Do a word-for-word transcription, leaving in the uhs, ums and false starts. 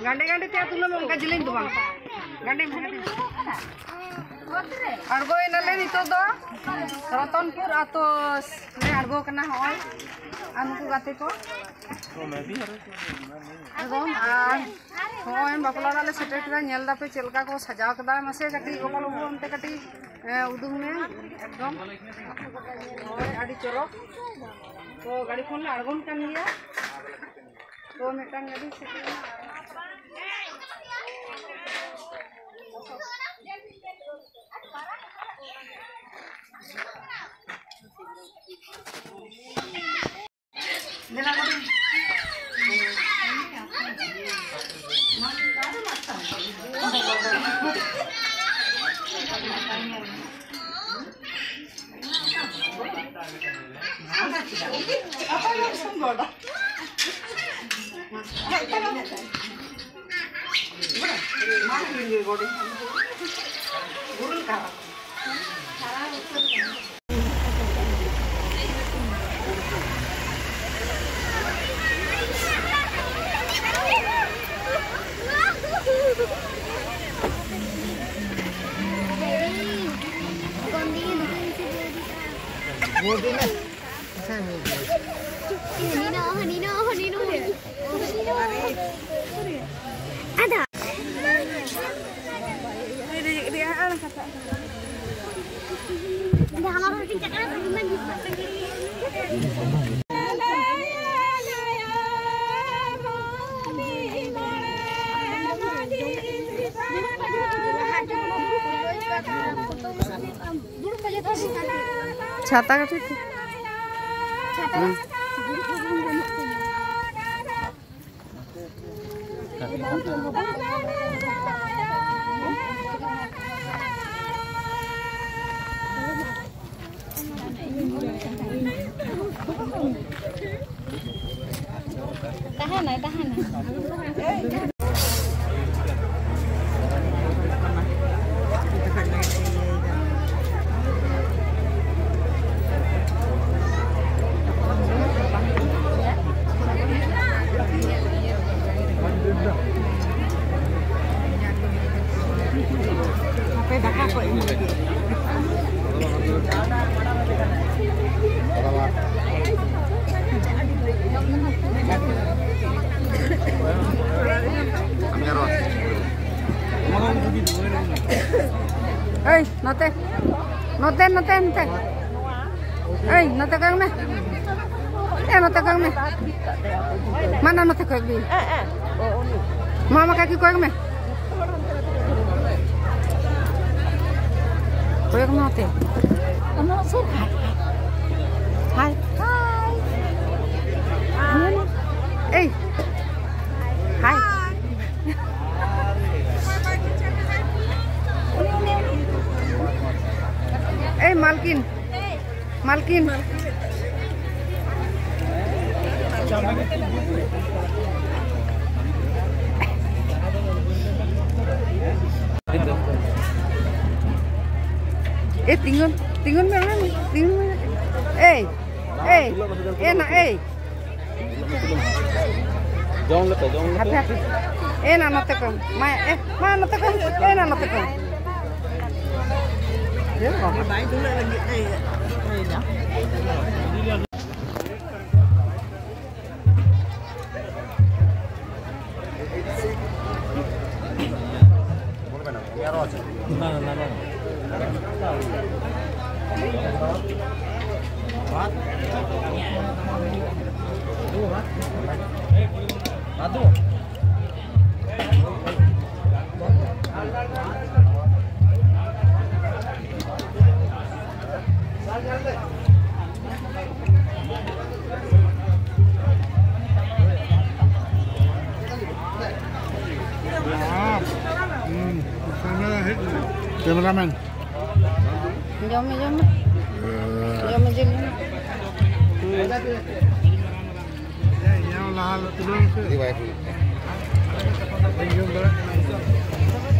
ᱜᱟᱸᱰᱮ ᱜᱟᱸᱰᱮ ᱛᱮ ᱟᱹᱛᱩ ᱞᱮᱢ, ᱚᱱᱠᱟ ᱡᱮᱞᱮᱧ ᱫᱚ ᱵᱟᱝ᱾ ᱜᱟᱸᱰᱮ ᱢᱮ, ᱜᱟᱸᱰᱮ ᱢᱮ᱾ ᱟᱬᱜᱚᱭᱮᱱᱟᱞᱮ ᱱᱤᱛᱚᱜ ᱫᱚ ᱨᱚᱛᱚᱱᱯᱩᱨ ᱟᱛᱳ ᱞᱮ ᱟᱬᱜᱚ ᱠᱟᱱᱟ᱾ ᱦᱚᱸᱜᱼᱚᱭ ᱟᱨ ᱱᱩᱠᱩ ᱜᱟᱛᱮ ᱠᱚ ᱮᱠᱫᱚᱢ᱾ ᱟᱨ ᱦᱚᱸᱜᱼᱚᱭ ᱵᱟᱯᱞᱟ ᱚᱲᱟᱜ ᱞᱮ ᱥᱮᱴᱮᱨ ᱠᱮᱫᱟ᱾ ᱧᱮᱞ ᱫᱟᱯᱮ ᱪᱮᱫ ᱞᱮᱠᱟ ᱠᱚ ᱥᱟᱡᱟᱣ ᱠᱮᱫᱟ᱾ ᱢᱟᱥᱮ ᱠᱟᱹᱴᱤᱡ ᱜᱳᱯᱟᱞ ᱵᱟᱹᱵᱩ ᱚᱱᱛᱮ ᱠᱟᱹᱴᱤᱡ, ᱮ, ᱩᱫᱩᱜ ᱢᱮ᱾ ᱮᱠᱫᱚᱢ ᱦᱳᱭ, ᱟᱹᱰᱤ ᱪᱚᱨᱚᱠ᱾ ᱛᱚ ᱜᱟᱹᱰᱤ ᱠᱷᱚᱱ ᱞᱮ ᱟᱬᱜᱚᱱ ᱠᱟᱱ ᱜᱮᱭᱟ᱾ ᱛᱚ ᱢᱤᱫᱴᱟᱝ ᱜᱟᱹᱰᱤ ᱥᱮᱴᱮᱨ ᱮᱱᱟ᱾ ᱪᱷᱟᱛᱟ ᱠᱟᱹᱴᱤᱡ ᱛᱮ᱾ ᱪᱷᱟᱛᱟ᱾ ᱛᱟᱦᱮᱱᱟᱭ, ᱛᱟᱦᱮᱱᱟᱭ᱾ ᱫᱟᱠᱟ ᱠᱚ ᱮᱢ ᱞᱟᱹᱜᱤᱫ᱾ ᱮᱭ, ᱱᱚᱛᱮ, ᱱᱚᱛᱮ, ᱱᱚᱛᱮ, ᱱᱚᱛᱮ᱾ ᱮᱭ, ᱱᱚᱛᱮ ᱠᱚᱭᱚᱜ ᱢᱮ᱾ ᱮ, ᱱᱚᱛᱮ ᱠᱚᱭᱚᱜ ᱢᱮ᱾ ᱢᱟ, ᱱᱟ, ᱱᱚᱛᱮ ᱠᱚᱭᱚᱜ ᱵᱤᱱ᱾ ᱢᱟ, ᱢᱟ, ᱠᱟᱹᱠᱤ ᱠᱚᱭᱚᱜ ᱢᱮ᱾ ᱠᱚᱭᱚᱜ ᱢᱮ ᱱᱚᱛᱮ᱾ ᱦᱟᱭ, ᱦᱟᱭ᱾ ᱦᱟᱭ᱾ ᱮᱭ᱾ ᱦᱟᱭ᱾ ᱮᱭ, ᱢᱟᱞᱠᱤᱱ᱾ ᱢᱟᱞᱠᱤᱱ᱾ ᱮ, ᱛᱤᱸᱜᱩᱱ, ᱛᱤᱸᱜᱩᱱ ᱢᱮ, ᱚᱱᱟ ᱢᱮ, ᱛᱤᱸᱜᱩᱱ ᱢᱮ᱾ ᱮᱭ, ᱮᱭ, ᱮ ᱱᱟ, ᱮᱭ᱾ ᱡᱚᱢ ᱞᱮᱯᱮ, ᱡᱚᱢ ᱞᱮᱯᱮ᱾ ᱦᱟᱯᱮ, ᱦᱟᱯᱮ᱾ ᱮ ᱱᱟ, ᱱᱚᱛᱮ ᱠᱚᱢ᱾ ᱢᱟ, ᱮ, ᱢᱟ, ᱱᱚᱛᱮ ᱠᱚᱢ᱾ ᱮ ᱱᱟ, ᱱᱚᱛᱮ ᱠᱚᱢ᱾ ᱮ ᱵᱟᱵᱟ᱾ ᱠᱮᱢᱮᱨᱟᱢᱮᱱ᱾ ᱡᱚᱢ ᱢᱮ, ᱡᱚᱢ ᱢᱮ᱾ ᱡᱚᱢ ᱢᱮ, ᱡᱤᱞ ᱡᱚᱢ ᱢᱮ᱾ ᱤᱧᱟᱹᱜ ᱞᱟᱦᱟ ᱞᱮ ᱛᱩᱞᱟᱹᱣ ᱢᱮᱥᱮ᱾ ᱤᱫᱤ ᱵᱟᱭ ᱦᱩᱭᱩᱜ ᱠᱟᱱᱟ᱾ ᱵᱟᱹᱧ ᱡᱚᱢ ᱫᱟᱲᱮᱭᱟᱜ ᱠᱟᱱᱟ ᱤᱧ ᱫᱚ᱾